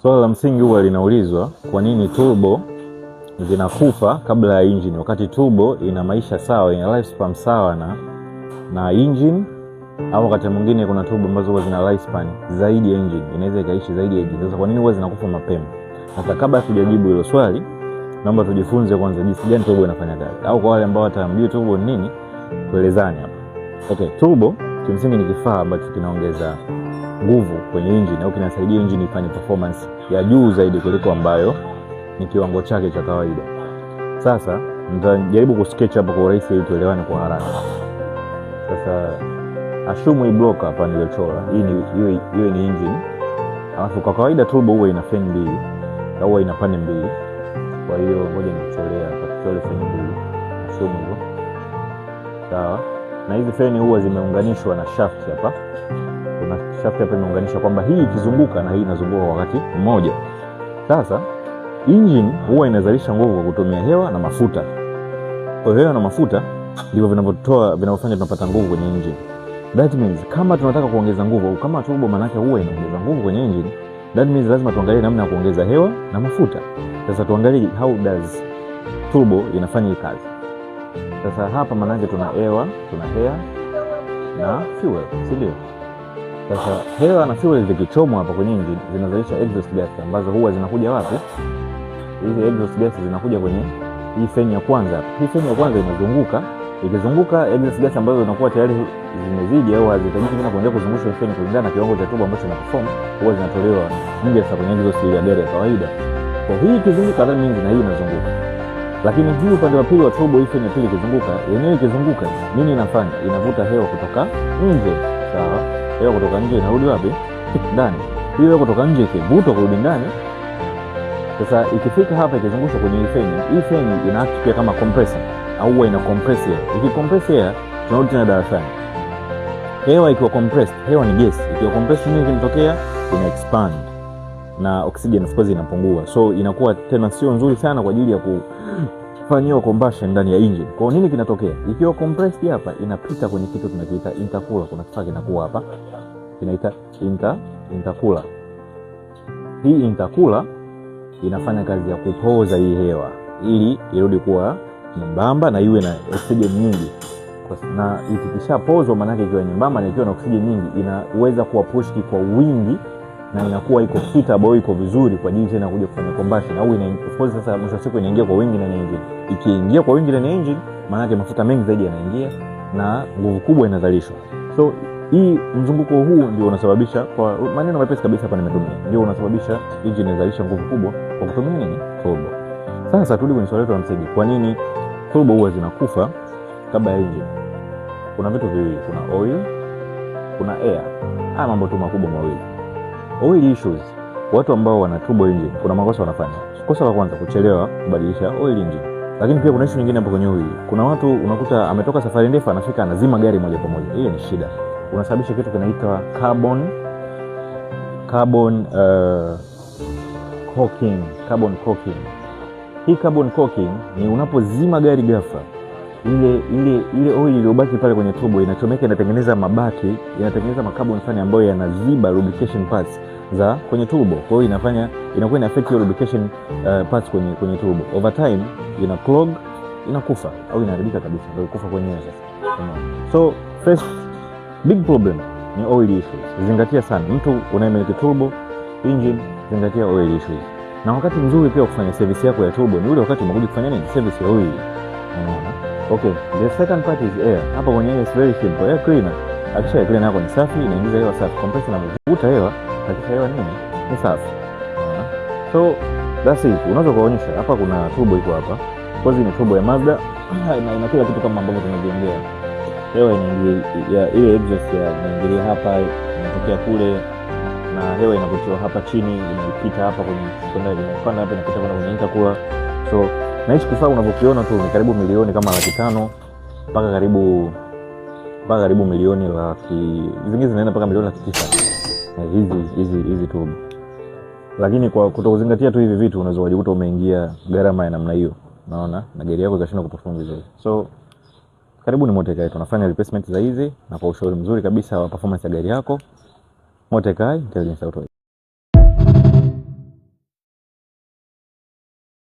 Swala la msingi huwa linaulizwa, kwa nini turbo zinakufa kabla ya engine, wakati turbo ina maisha sawa, ina lifespan sawa na engine, au wakati mwingine kuna turbo ambazo huwa zina lifespan zaidi ya engine, inaweza ikaishi zaidi ya engine. Sasa kwa nini huwa zinakufa mapema? Sasa kabla tujajibu hilo swali, naomba tujifunze kwanza jinsi gani turbo inafanya kazi, au kwa wale ambao hawatamjui turbo ni nini, tuelezane hapa. Okay, turbo kimsingi ni kifaa ambacho kinaongeza nguvu kwenye engine au kinasaidia engine ifanye performance ya juu zaidi kuliko ambayo ni kiwango chake cha kawaida. Sasa nitajaribu kusketch hapa kwa urahisi ili tuelewane kwa haraka. Sasa assume hii block hapa niliyochora, hii ni hiyo ni engine. Alafu kwa kawaida turbo huwa ina fan mbili au huwa ina pande mbili. Kwa hiyo ngoja nikuchorea hapa, tuchore fan mbili. Assume hivyo. Sawa. Na hizi feni huwa zimeunganishwa na shaft hapa. Kuna shaft hapa imeunganishwa kwamba hii ikizunguka na hii inazunguka kwa wakati mmoja. Sasa engine huwa inazalisha nguvu kwa kutumia hewa na mafuta. Kwa hiyo hewa na mafuta ndivyo vinavyotoa vinavyofanya tunapata nguvu kwenye engine. That means kama tunataka kuongeza nguvu au kama turbo manake huwa inaongeza nguvu kwenye engine, that means lazima tuangalie namna ya kuongeza hewa na mafuta. Sasa tuangalie how does turbo inafanya hii kazi. Sasa hapa manake tuna hewa, tuna air na fuel, si ndio? Sasa hewa na fuel zikichomwa hapa kwenye engine zinazalisha exhaust gas ambazo huwa zinakuja wapi? Hizi exhaust gas zinakuja kwenye hii feni ya kwanza hapa. Hii feni ya kwanza inazunguka, ikizunguka exhaust gas ambazo zinakuwa tayari zimezidi au hazihitajiki tena kuendelea kuzungusha hii feni kulingana na kiwango cha turbo ambacho ina perform, huwa zinatolewa nje sasa kwenye exhaust ya gari ya kawaida. Kwa hii ikizunguka, that means na hii inazunguka. Lakini hii upande wa pili wa turbo, hii feni ya pili ikizunguka, yenyewe ikizunguka, nini inafanya? Inavuta hewa kutoka nje. Sawa? Hewa kutoka nje inarudi wapi? Ndani. Hiyo hewa kutoka nje ikivutwa kurudi ndani. Sasa ikifika hapa ikizungushwa kwenye hii feni, hii feni ina act pia kama compressor au huwa ina compress air. Ikicompress air, tunarudi tena darasani. Hewa ikiwa compressed, hewa ni gesi. Ikiwa compressed, nini kinatokea? Ina expand na oxygen of course inapungua, so inakuwa tena sio nzuri sana kwa ajili ya kufanyiwa combustion ndani ya engine. Kwa nini kinatokea? Ikiwa compressed hapa inapita kwenye kitu tunakiita intercooler. Kuna kifaa kinakuwa hapa kinaita intercooler. Hii intercooler inafanya kazi ya kupoza hii hewa ili irudi kuwa nyembamba na iwe na oxygen nyingi. Na ikishapozwa, maanake ikiwa nyembamba na ikiwa na oxygen nyingi, inaweza kuwa pushed kwa wingi na inakuwa iko suitable, iko vizuri kwa ajili tena kuja kufanya combustion au ina, of course, sasa mwisho wa siku inaingia kwa wingi ndani ya engine. Ikiingia kwa wingi ndani ya engine, maana yake mafuta mengi zaidi yanaingia na nguvu kubwa inazalishwa. So hii mzunguko huu ndio unasababisha, kwa maneno mepesi kabisa hapa nimetumia, ndio unasababisha engine inazalisha nguvu kubwa kwa kutumia nini? Turbo. Sasa turudi kwenye swali letu la msingi, kwa nini turbo huwa zinakufa kabla ya engine? Kuna vitu viwili, kuna oil, kuna air. Haya mambo tu makubwa mawili. Oil issues, watu ambao wana turbo engine kuna makosa wanafanya. Kosa la kwanza, kuchelewa kubadilisha oil engine. Lakini pia kuna issue nyingine hapo kwenye oil. Kuna watu unakuta ametoka safari ndefu, anafika anazima gari moja kwa moja. Ile ni shida. Unasababisha kitu kinaitwa carbon coking, carbon coking. Hii carbon coking ni unapozima gari ghafla, ile oil iliyobaki pale kwenye turbo inachomeka, inatengeneza mabaki, inatengeneza makarbon fulani ambayo yanaziba lubrication parts za kwenye turbo. Kwa hiyo inafanya inakuwa ina affect hiyo lubrication parts kwenye turbo. Over time ina clog, inakufa au inaharibika kabisa, ndio kufa kwenyewe sasa. So first big problem ni oil issues. Zingatia sana, mtu unayemiliki turbo engine, zingatia oil issues. Na wakati mzuri pia kufanya service yako ya turbo ni ule wakati umekuja kufanya nini? Service ya oil. Unaona? Okay, the second part is air. Hapa kwenye air is very simple. Air cleaner. Hakikisha air cleaner yako ni safi, inaingiza hewa safi. Compressor inavuta hewa, hakikisha hewa nini? Ni safi. Unaona? So that's it. Unaweza kuonyesha hapa kuna turbo iko hapa. Kwa hiyo ni turbo ya Mazda na ina kila kitu kama ambavyo tumeviongea. Hewa inaingia ya ile exhaust ya inaingilia hapa, inatokea kule na hewa inavutiwa hapa chini, inapita hapa kwenye kwenda inapanda hapa inapita kwenda kwenye intercooler. So na hichi kifaa unavyokiona tu ni karibu milioni kama 500,000 mpaka karibu milioni laki, zingine zinaenda mpaka milioni 900,000 hizi turbo. Lakini kwa kutokuzingatia tu hivi vitu unaweza kujikuta umeingia gharama ya namna hiyo, unaona, na gari yako ikashindwa kuperform vizuri. So karibuni Motekai, tunafanya replacement za hizi na kwa ushauri mzuri kabisa wa performance ya gari yako. Motekai Intelligence Auto.